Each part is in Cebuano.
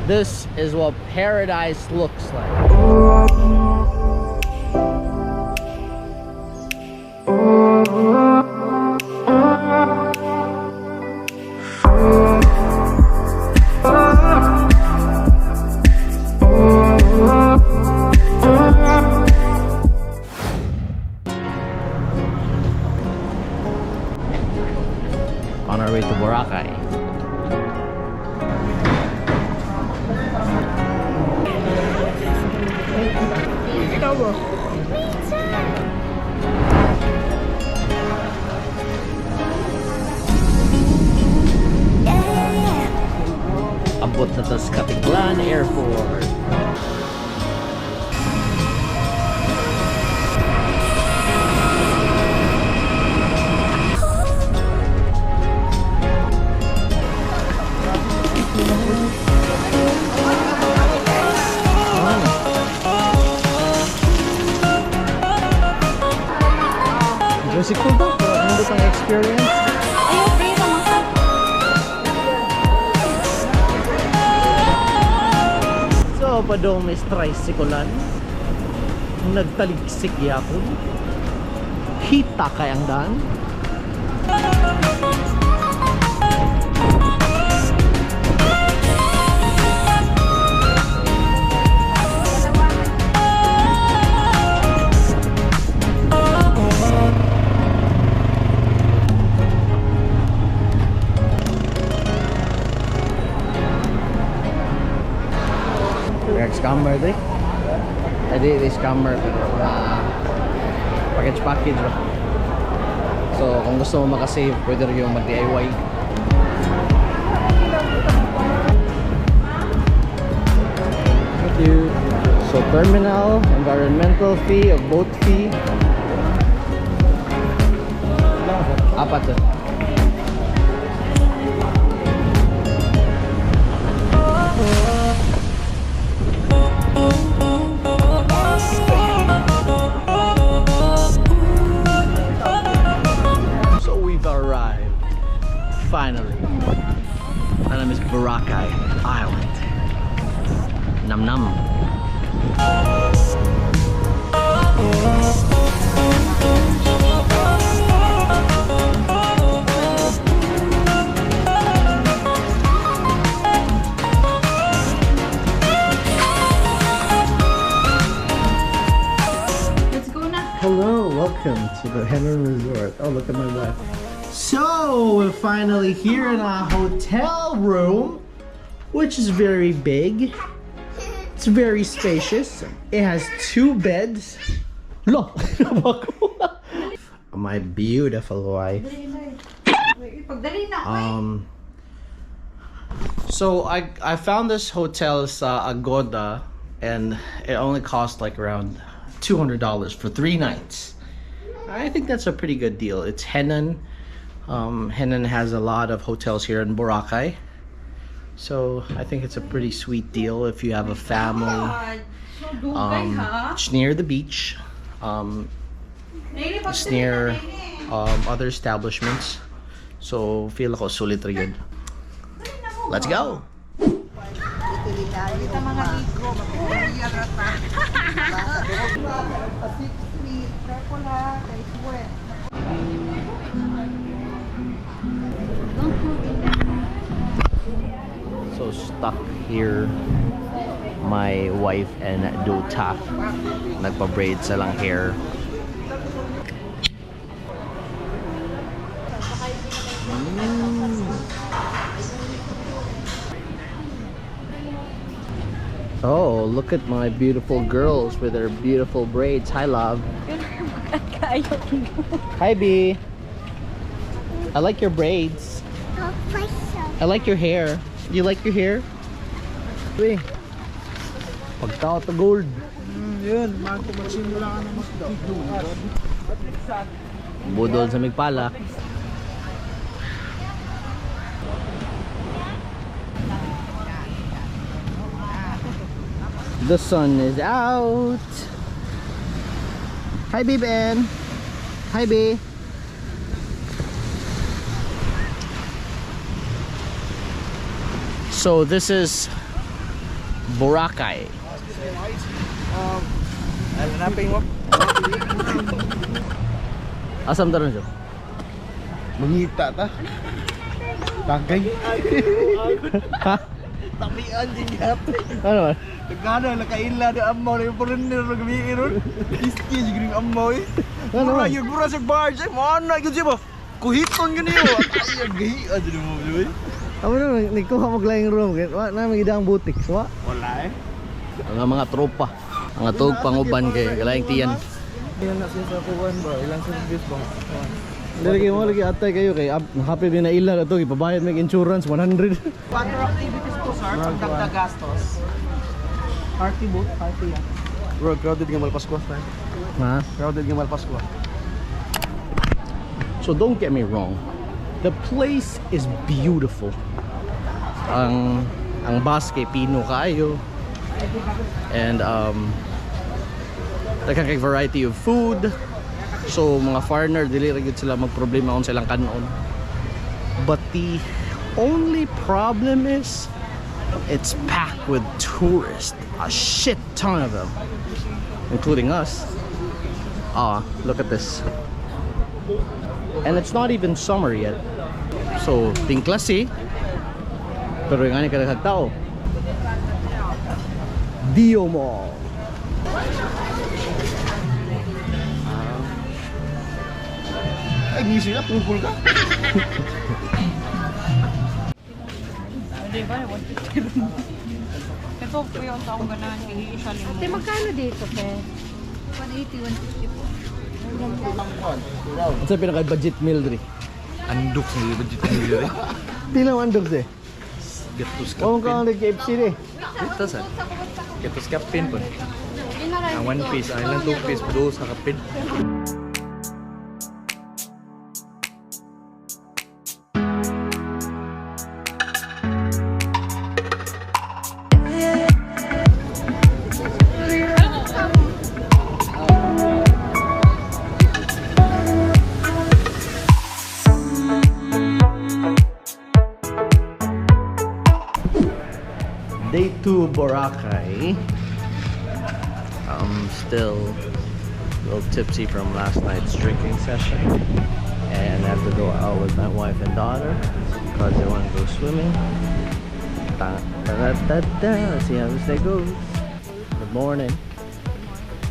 This is what paradise looks like. On our way to Boracay. Abot na ta sa Caticlan Airport. Josie, cool ba? Pero nindot ang experience. Ayaw, free naman ka. So, padong may tricyclean. Nagtaligsik yapon. Hita kay ang daan. Kaya scammer di. Ay di scammer pero package package ba. So kung gusto mo makasave, pwede rin yung mag-DIY. Thank you. So terminal, environmental fee, a boat fee. Apat, sir. So we've arrived. Finally. My name is Boracay Island. Nam nam. Let's go na. Hello, welcome to the Henry Resort. Oh, look at my wife. So, we're finally here in our hotel room, which is very big. It's very spacious. It has two beds. Lo, my beautiful wife. Pagdali na. So I found this hotel sa Agoda, and it only cost like around $200 for 3 nights. I think that's a pretty good deal. It's Henann. Henann has a lot of hotels here in Boracay, so I think it's a pretty sweet deal if you have a family. God, so dugay ha. It's near the beach. Nili, It's pagdali near na, Nili. other establishments. So feel ako sulit rin yun. Dali na mo Let's ba? go! Kita mga ligo. So stuck here, my wife and Dota nagpa-braid sa lang hair. Oh, look at my beautiful girls with their beautiful braids. Hi, love. Hi, B. I like your braids. I like your hair. You like your hair? Uy. Pagtao to gold. Yun, magsimula ka na mag Budol sa migpala. The sun is out. Hi, babe Ann. Hi, B. So this is Boracay. Hanapin mo. Asam taron siya? Mangita ta. Tagay. Ha? Tabian din yat. Ano man? Nagana nakaila na amaw na yung foreigner na gabi ron. Iski jud yung amaw eh. Ano Mura man? yung mura sa barge. Ay mo na gyud siya ba. Kuhiton gyud niyo. Ay gahi adto mo boy. Amo na nagkuha mo laing room kay wa na may gidang boutiques wa. Wala eh. Ang mga tropa. Ang atog panguban kay laing tiyan. Yan na siya sa kuwan ba? Ilang service ba? Dili mo lagi atay kayo kay happy bin na ila na to ipabayad mig insurance 100. Water activities po, sir, pagdagdag gastos. Party boat, party yan. Bro, crowded nga Malpaskwa. Ha? Crowded nga Malpaskwa. So don't get me wrong. The place is beautiful. Ang bus kay pino kaayo. And daghan kay variety of food. So mga foreigner dili ra gyud sila magproblema kung silang kanon. But the only problem is it's packed with tourists, a shit ton of them, including us. Ah, look at this. And it's not even summer yet. So, tingklasi. Pero yung ani kadaghang tao. Dio Mall. Ay, ngisi na, pungkol ka. Di ba? 150. Ito po yung taong ganahan. Hindi siya limo. Ate, magkano dito, pe? 180, 150 po. Ano sa pinaka-budget meal diri? Andok sa budget nila eh. Pila ang andog eh. Gatos Kung kapin. ka nag KFC di. Dito sa. Gatos kapin po. Ang one piece, ang ilang two piece, dos na kapin. Day 2 Boracay. I'm still a little tipsy from last night's drinking session. And I have to go out with my wife and daughter because they want to go swimming. Ta ta ta ta. Let's see how this day goes. Good morning.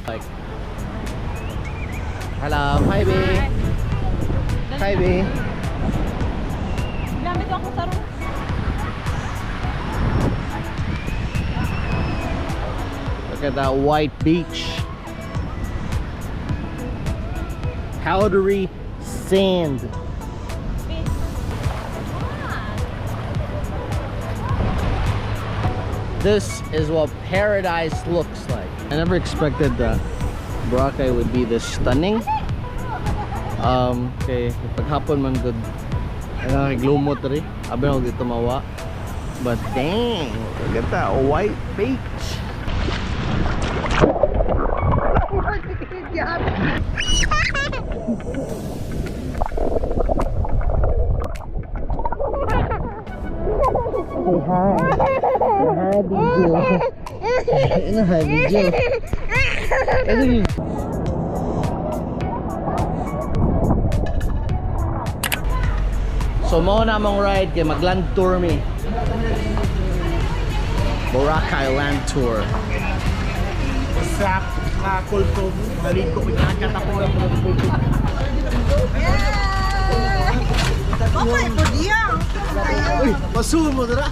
Like, hello, hi B. Hi B. Gamit ako sa room. Look at that white beach. Powdery sand. This is what paradise looks like. I never expected that Boracay would be this stunning. Okay, paghapon man good. Nakaglumot rin. Abi na dito mawa. But dang, look at that white beach. Say hi. Hi, Bijo. Hi, Bijo. So mo na among ride kay magland tour mi. Boracay Land Tour. Sa mga kulto, maliko, may ako. Okay po diya. Uy, pasuhon mo dara.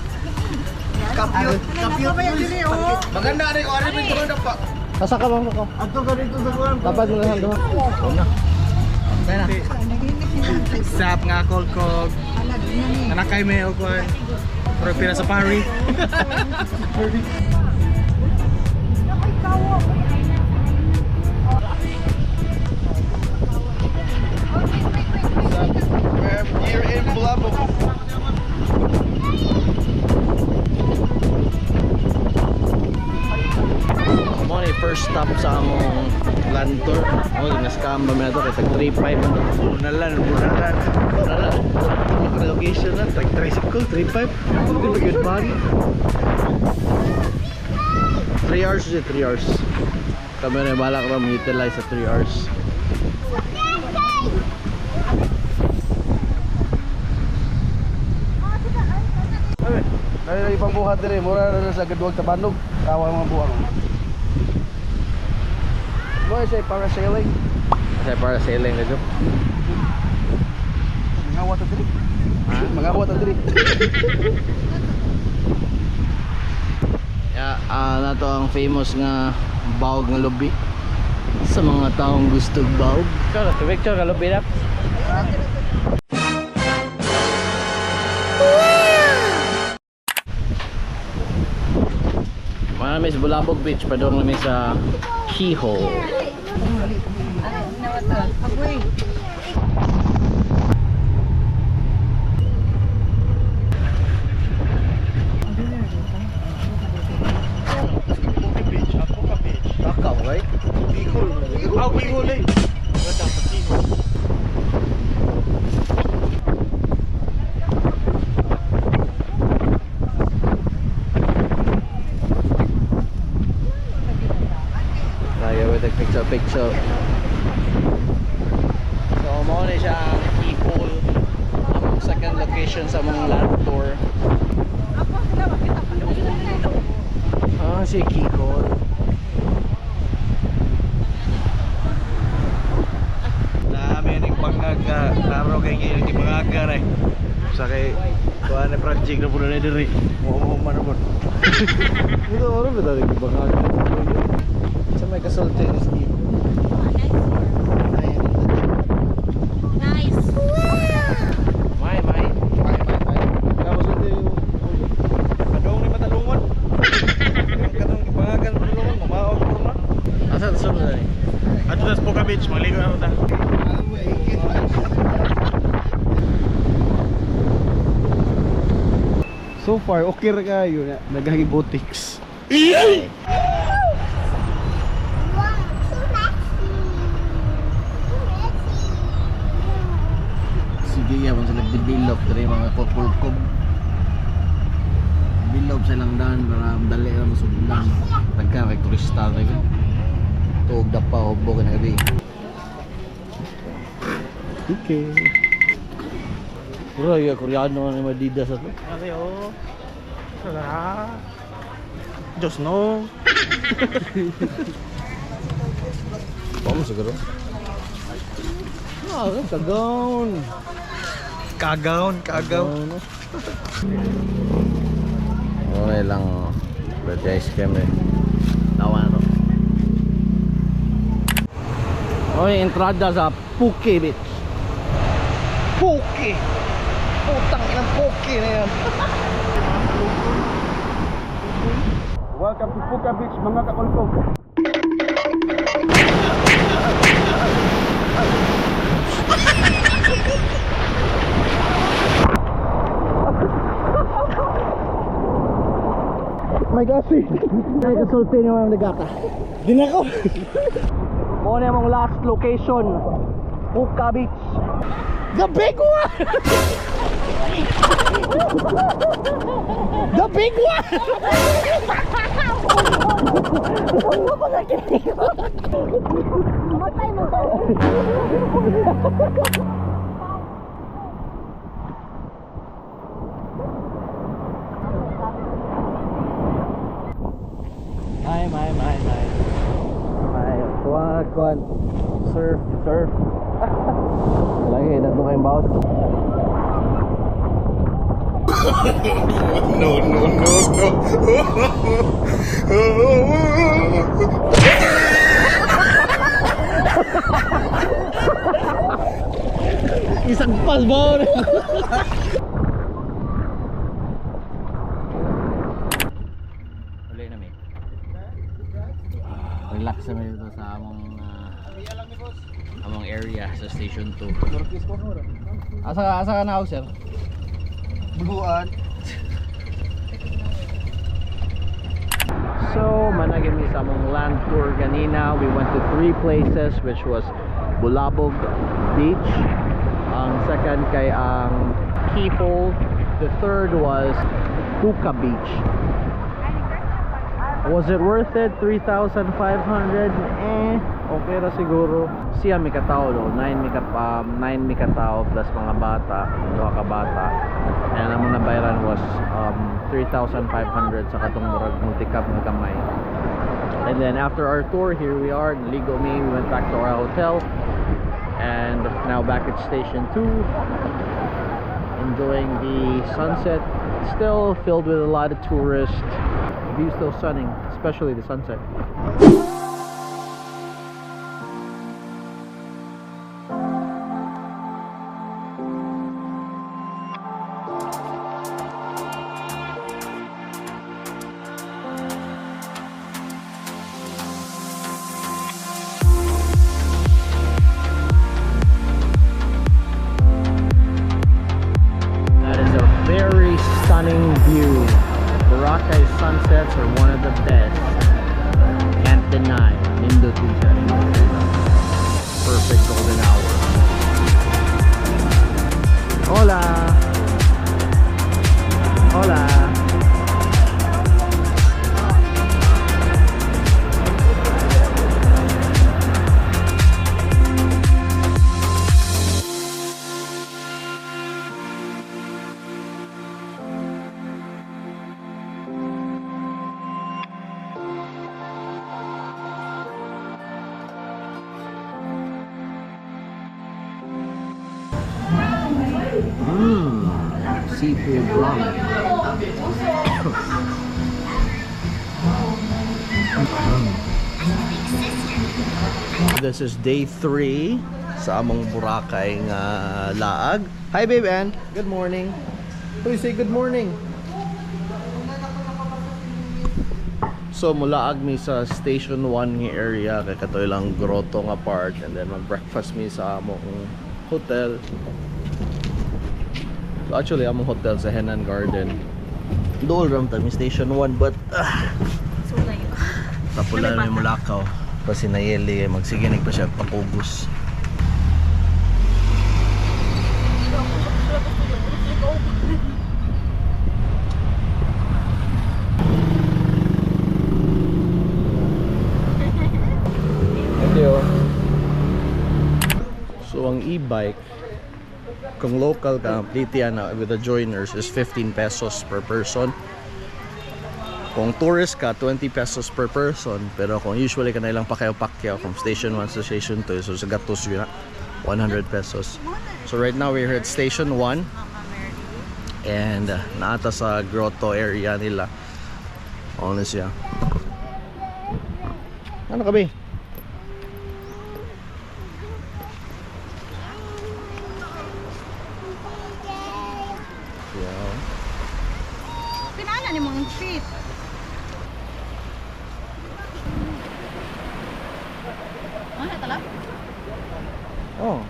Kapyot, kapyot. oh. Maganda rin ko, ano yung na pa. Sasaka bang ako? Ato ka dito sa kuwan. Dapat mo lang doon. Na. Tayo na. Sap nga kolkog. Nanakay may o kuwan. Pero pila sa pari. Here in Bulabog. Mo ni first stop sa among land tour. Mo na scam ba mi ato kay tag 35 man to. Bunalan, bunalan. Wala. Location na tag tricycle 35. Hindi ba good body? 3 hours is 3 hours. Kami na balak ra mo utilize sa 3 hours. Ay, ay, ibang buhat dire, mura na sa gadwag tabanog. Tawa mga buwang. Mo siya parasailing. Kasi parasailing na dyan. Mga wata dire. Mga wata dire. Yeah, nato ang famous nga bawog nga lubi sa mga taong gusto bawog. Picture, picture ka lubi na. Mga miss Bulabog Beach, padong kami sa Keyhole. Puka Beach, ah, Puka Beach. Takaw, right? Bicol. Ah, Bicol eh. Wala sa Bicol. Lagi we take picture picture. So mo ni siya ang keyhole, ang second location sa mga land tour. Ah, si keyhole. Namin yung bangag nga, klaro kay ngayon yung bangag eh. Sa kay kuan na project na po na diri. Mo man po. Ito oro ba dali bangag? Sa may kasulti ni Steve. Nice. May may. Ay, ay, ay. Tapos ito yung Kadong ni matalungon. Kadong gibangagan matalungon, mamaog po na. Asa ta sunod dali? Ato sa Puka Beach, maligo na ta. So far, okay ra kayo na naghagi botics. Sige, yaman sila develop diri mga kukulkob. Develop silang daan para dali ra masugdan. Tagka kay turista diri. Tuog da pa hubog na gabi. Okay. Puro yung Koreano na madida sa to. Ate oh. Sara. Diyos no. Pamo siguro. Ah, kagaon. Kagaon, kagaon. Okay lang birthday ice cream eh. Tawa na to. Okay, entrada sa Puke Beach. Puki. Putang inang puki na yan. Welcome to Puka Beach, mga kakulkog. My gosh, Ay, kasulti ni Ma'am Nagata. Din ako. Mo na among last location, Puka Beach. The big one! The big one! Ay, may, may, may. May, kuwan, kuwan. Surf, surf. Lagi, nagdo kayong bawat. No, no, no, no. Isang pas ba? Uli na mi. Relax na mi dito sa among among area sa Station 2. Asa ka na sir? Bubuan. So, managin mi sa among land tour ganina. We went to three places, which was Bulabog Beach. Ang second kay ang Keyhole. The third was Puka Beach. Was it worth it? 3,500? Eh, okay ra siguro. Siya mi katao do, 9 mi ka 9 mi katao plus mga bata, duha ka bata. And ang mga nabayaran was 3,500 sa katong murag multicab nga gamay. And then after our tour, here we are, naligo mi, we went back to our hotel. And now back at Station 2, enjoying the sunset. Still filled with a lot of tourists. The view's still stunning, especially the sunset. That is a very stunning view. Boracay sunsets are one of the best. Can't deny. Nindot din siya. Perfect golden hour. Hola! Hola! Seafood ramen. This is day 3 sa among Boracay nga laag. Hi babe Ann, good morning. Please say good morning. So mulaag mi sa Station 1 nga area kay katoy lang grotto nga part and then mag-breakfast mi sa among hotel. So actually among hotel sa Henan Garden. Dool ram ta mi Station 1 but So layo. Tapula na may mulakaw. Kasi Nayeli, magsiginig pa siya pakugos. Thank you. So ang e-bike, kung local ka, complete yan na with the joiners is 15 pesos per person. Kung tourist ka, 20 pesos per person. Pero kung usually ka na ilang pakyaw-pakyaw from station 1 to station 2, so sa gatos yun na, 100 pesos. So right now we're here at station 1 and naata sa grotto area nila. Ano siya? Ano kami? Yeah. Pinana ni mong fit. Ano tala? Oh.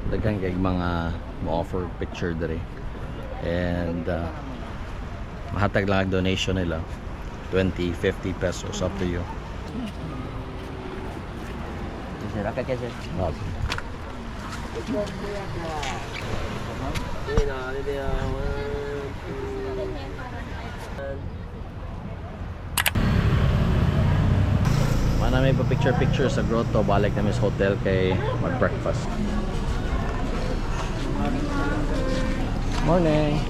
Daghan kay mga mo-offer picture diri. And mahatag lang ang donation nila. 20, 50 pesos up to you. Okay. Mana may pa-picture-picture sa grotto, balik na sa hotel kay mag-breakfast. Morning.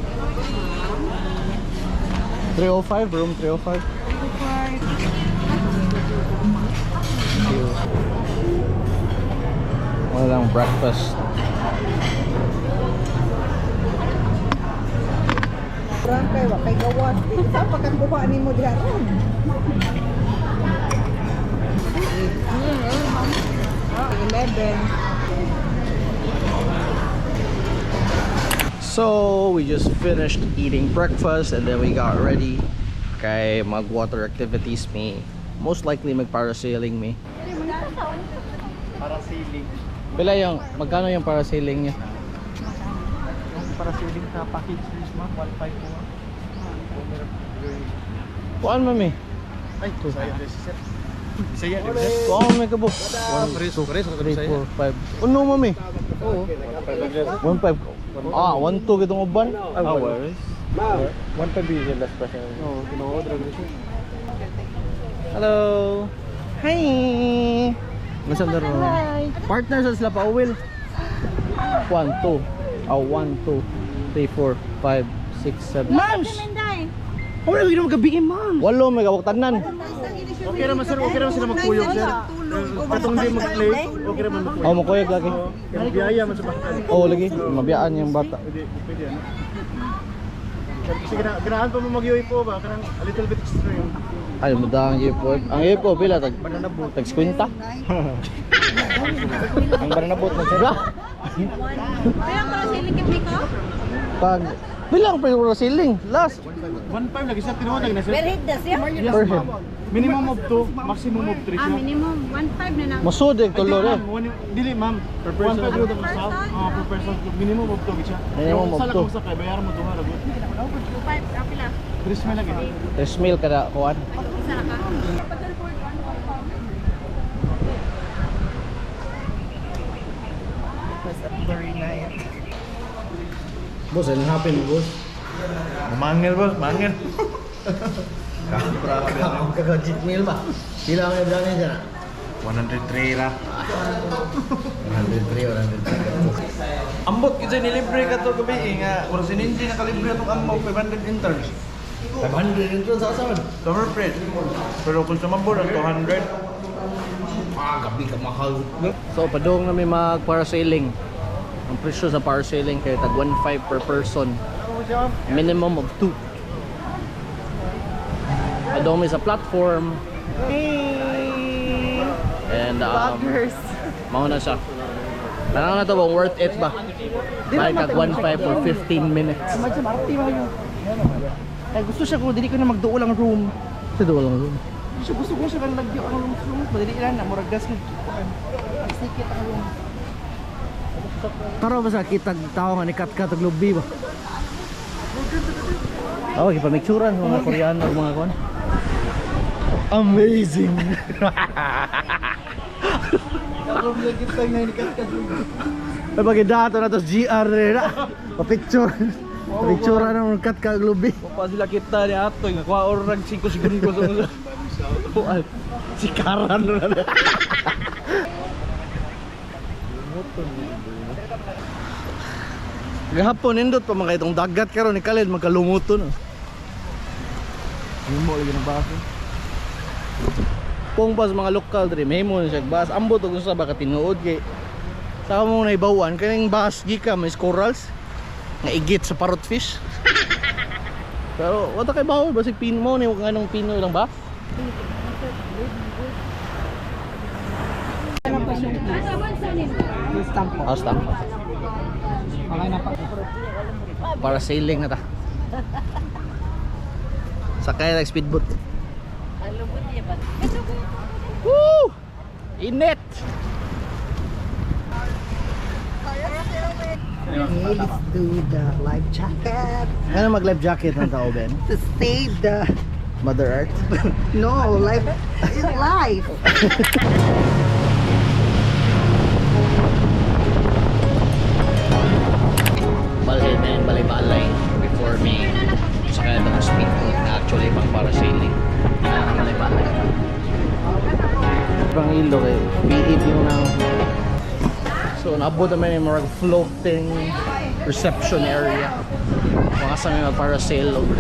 305, room 305. Thank you. Walang breakfast. Kurang kay wa kay gawas. Di sa pagkakuha nimo diha ron. 11. So, we just finished eating breakfast and then we got ready kay mag-water activities mi. Most likely mag-parasailing mi. Parasailing. Pila yung, magkano yung parasailing niya? Yung parasailing na package is ma'am, 1.5 po ma'am. Kung meron Kuan mami? Ay, saya sir. Bisaya, di ba sir? Kuan may kabuk. Pares, pares, 3, 4, 5. Uno mami. Oo. 1.5. Ah, 1.2 kitong uban. Ah, worries. 1.5 billion last pa siya. Oo, tinuod ra siya. Hello. Hi. Nasaan na ron? Partner sa sila pa, Will. 1, 2. Oh, 1, 2, 3, 4, 5, 6, 7. Mams! Oh, lagi naman gabi ma'am. Walo, may gawak tanan. Okay raman sir, okay raman sila magkuyog sir. Katong di mag-play, okay raman magkuyog. Oh, makuyog lagi. Kaya biyaya man sa bata. Oh, lagi. Mabiyaan yung bata. Pwede, pwede ano. Kasi ganahan pa mo mag-UFO ba? Kanang a little bit extreme. Ay, muda ang UFO. Ang UFO, pila? Tag, tag 50? Ang banana boat na sir. Kaya para sa ilikip ni ko? Pag, bilang pa yung ceiling? Last. 1.5 lagi siya, tinuod lagi na sir. Very na siya. Yes, Per head. ma'am. Minimum of 2, maximum of 3 Ah, siya. minimum 1.5 na lang. Masud eh, Ay, tulo dili, eh. ma'am. Dili ma'am. Per person. 1.5 yun ang Per usaw. person? Oo, per person. Minimum of 2 siya. Minimum of Sa two. lang sakay, bayaran mo duha ra gud. 2.5, okay lang. 3 mil lagi. 3 mil kada kuan. Isa na ka. Boss, ano happen, boss? Mangel boss, mangel. Kagajit meal ba? Sila ang ibrangin dyan ah. 103 ra. 103, 103. Ambot kasi nilibre ka to gabi eh, nga ora si Ninji nakalibre atong ammo 500 interns. 500 entrance sa asawan. Summer fresh. Pero kung sumabor ang 200. Ah, gabi ka mahal. So, padung na may mag parasailing. Ang presyo sa parasailing kay tag 1.5 per person. Minimum of 2. Padung may sa platform. And mao na siya. Tanang na to bang worth it ba? Bayad kag 1.5 for 15 minutes. Imagine marti man yun. Ay gusto siya ko dili ko na magduol ang room. Sa dulo lang room. Gusto gusto ko siya kang lagyo ang room room dili na murag gas ng kuan. Sikit ang room. Taro ba sa kitag tao nga ni kat-kat og lubi ba? Oh, gipamikturan sa mga Koreano ug mga kuan. Amazing. Ay pagdato na to sa GR na. Pa-picture. Pa-picture na ng kat-kat og lubi. Pa sila kita ni ato nga kuha or rag 5 segundo sa Kuan. Si Karan na. Gahapon nindot pa mga itong dagat karon ni Khaled magkalumuto no. Himo lagi ng baso. Kung pas mga lokal diri mahimo na siya bas ambot og usa ba ka tinuod kay sa among naibawan kaning bas gika may corals nga igit sa parrot fish. Pero wala kay bawol basig pin mo ni nganong pino lang ba? Ah, stamp. Para sailing na ta. Sakay like speedboat. Woo! Init! Okay, let's do the life jacket Ano mag life jacket ng tao, Ben? to save the Mother Earth? no life is life. Balay na balay-balay before me sakay na ng speedboat na actually pang parasailing. Balay-balay. Pang ilo kay PET yung na. So naabot naman yung murag floating reception area. Mga sa may mag-parasail over.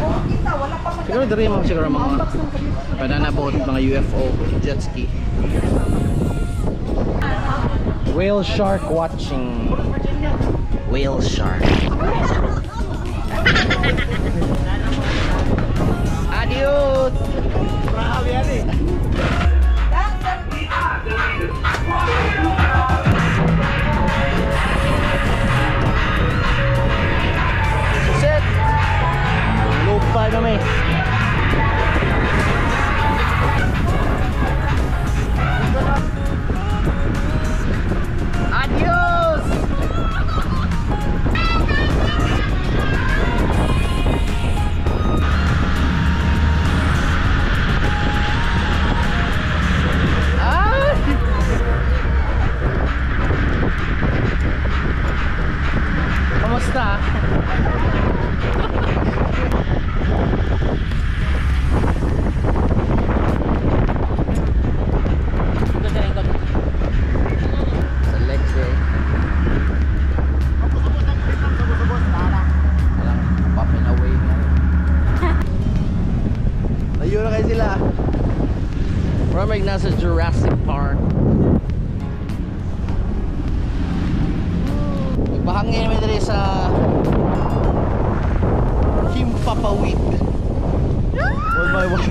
Siguro diri mga siguro mga banana boat, mga UFO, jet ski. Whale shark watching. Whale shark. Adios! Set! Lupa na may. Adios! Sa Lexe. Walang papin away nga. Layo na kayo sila. Romig nasa Jurassic Park. Nagbahangin namin diri sa Himpapawid. One by one.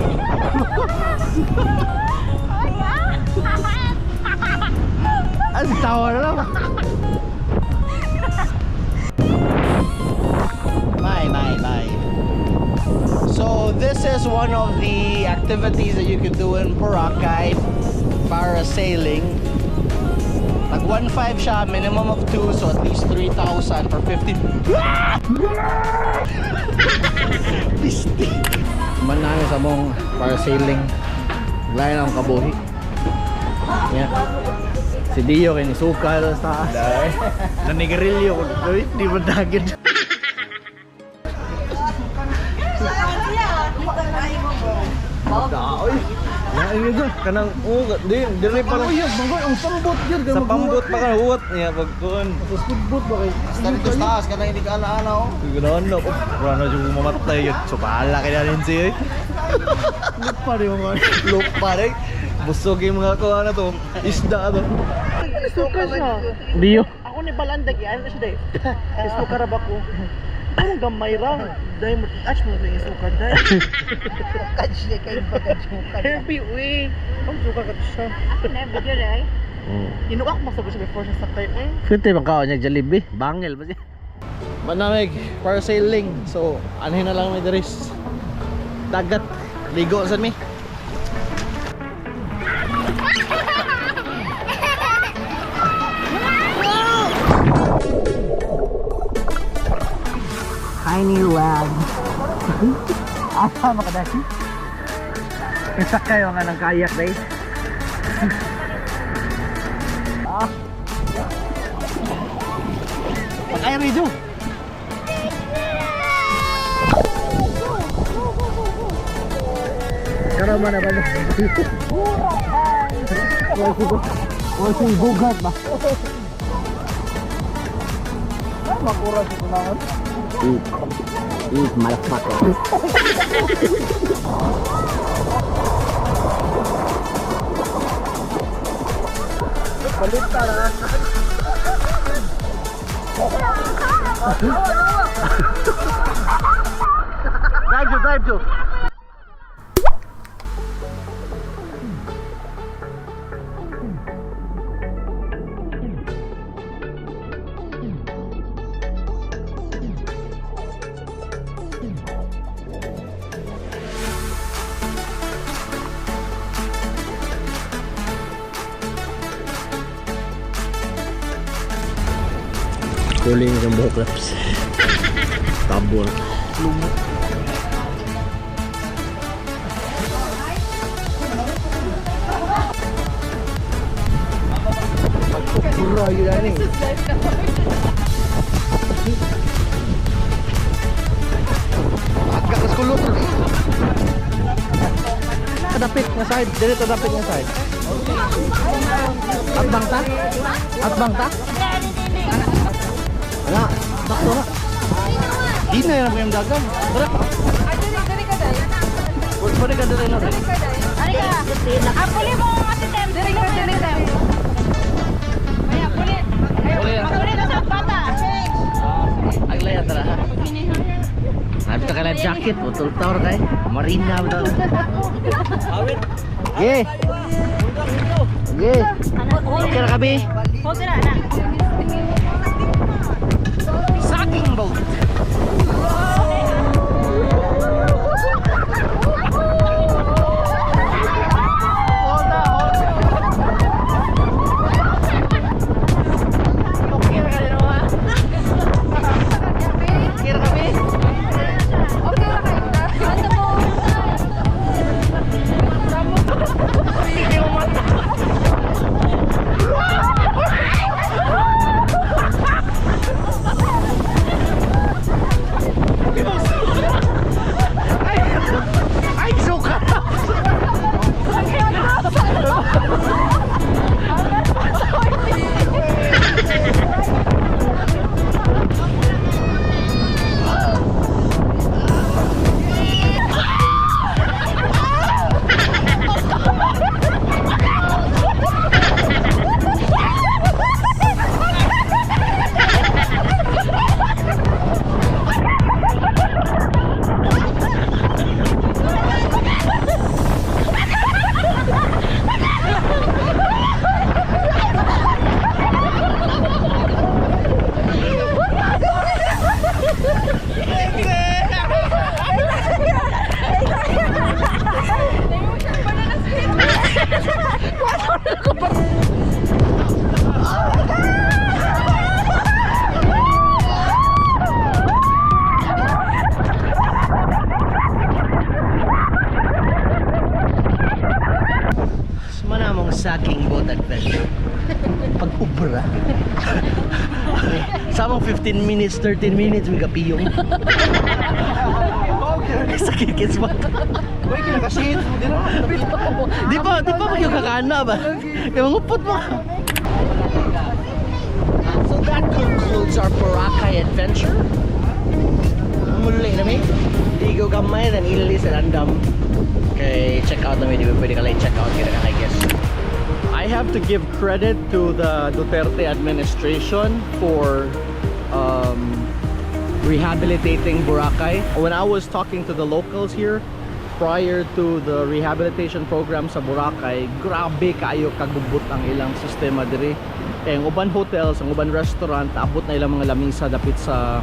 Ang tawa na lang. Bye, bye, bye. So this is one of the activities that you could do in Boracay, parasailing. Nag 1.5 siya, minimum of 2, so at least 3,000 for 50. Pisti. Manang sa mong parasailing. Lain ang kabuhi. Yeah. Si Dio kay nisuka sa taas. Nanigarilyo ko. Di ba dagit? Daoy. Lain yun. Kanang, oh, di, diri pa lang. Ano yun? Ang pambot yun. Sa pambot pa ka, huwat niya. Pagkuhan. Sa speedboat ba kayo? Basta dito sa taas, kanang hindi ka ana-ana oh. Ganoon no. Wala na yung mamatay yun. So, bahala ka na rin siya eh. Lupa rin mga. Lupa rin. Busog yung mga kuha na to. Isda to. Suka siya. Dio. Ako ni Balandag, ano siya day? Isuka ra ba ko? Parang gamay ra. Day mo, touch mo na isuka day. Kaj kay pagkajukan. Herbie, uy. Ang suka ka siya. Ako na, video na eh. Inuak mo sa siya before siya sakay. Eh. Fifty bang kaon niya Jollibee? Bangil ba siya? Manamig, parasailing. So, anhin na lang may diris. Dagat. Ligo sad mi. Tiny lad. Asa makadasi? Nasakay nga ng kayak day. Ah. Pag-ay Rijo. Karama na ba na? Wala bugat ba? Makura siya kulangan. Eat. Eat, motherfucker. Balita na. Drive Joe, drive Joe. Kuling ng buhok laps. Tabor. Lumot. Pura yun na ni. Agak sa kulot. Kadapit nga side, dili to dapit nga side. Atbang ta? Atbang ta? Wala, sakto na. Di na yan ang dagan. Tara. Ay, dili, dili ka dahil. Pwede ka dili na. Dili ka dahil. Ari ka. Ah, puli mo ang ate Tem. Dili ka, dili Tem. Maya, puli. Puli. Puli na sa bata. Aglaya tara ha. Nabita ka life jacket, putol tower kay. Marina ba daw? Ye. Ye. Okay ra kami. Hold na, na. Saging boat. Hold na, hold na. Okay ra ka din, ha? Okay ra kami. Okay ra kayo. Ano po? 15 minutes, 13 minutes, may kapiyong. Sakit kismat. Uy, kinakashit mo din. Di pa magyud kakana ba? Kaya mangupot mo. So that concludes our Boracay adventure. Muli na mi. Ligo gamay, then ilis and andam. Okay, check out na mi. Di ba pwede ka lang check out kaya na, I guess. I have to give credit to the Duterte administration for rehabilitating Boracay. When I was talking to the locals here prior to the rehabilitation program sa Boracay, grabe kaayo kagubot ang ilang sistema diri. Eh, ang uban hotels, ang uban restaurant, abot na ilang mga lamisa dapit sa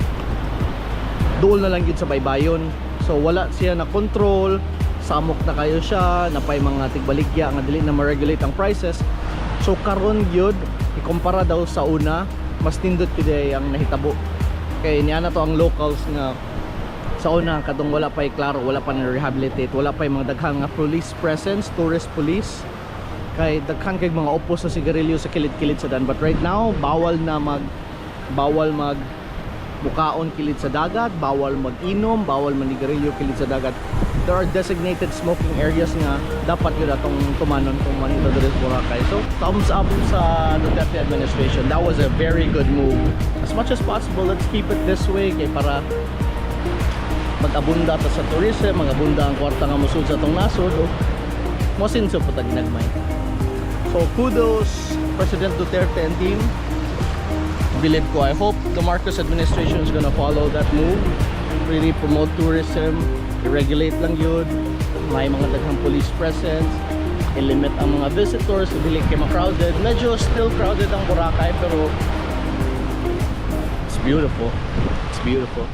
duol na lang yun sa baybayon. So wala siya na control, samok na kayo siya, napay mga tigbaligya nga dili na ma-regulate ang prices. So karon gyud ikumpara daw sa una, mas nindot gyud ay ang nahitabo. Kay niya na to ang locals nga sa una katong wala pa klaro, wala pa na rehabilitate, wala pa mga daghang nga police presence, tourist police. Kay daghan kay mga opo sa sigarilyo sa kilid-kilid sa dan. But right now, bawal mag mukaon kilid sa dagat, bawal mag-inom, bawal manigarilyo kilid sa dagat. There are designated smoking areas nga dapat yun atong tumanon kung manito diri sa Boracay. So, thumbs up sa Duterte administration. That was a very good move. As much as possible, let's keep it this way kay para mag-abunda ta sa tourism, mag-abunda ang kwarta nga mosud sa atong nasod. O, mosinso po tag ginagmay. So, kudos President Duterte and team. Bilib ko. I hope the Marcos administration is gonna follow that move. Really promote tourism, i-regulate lang yun. May mga daghang police presence, i-limit ang mga visitors, dili kay ma-crowded. Medyo still crowded ang Boracay, pero it's beautiful. It's beautiful.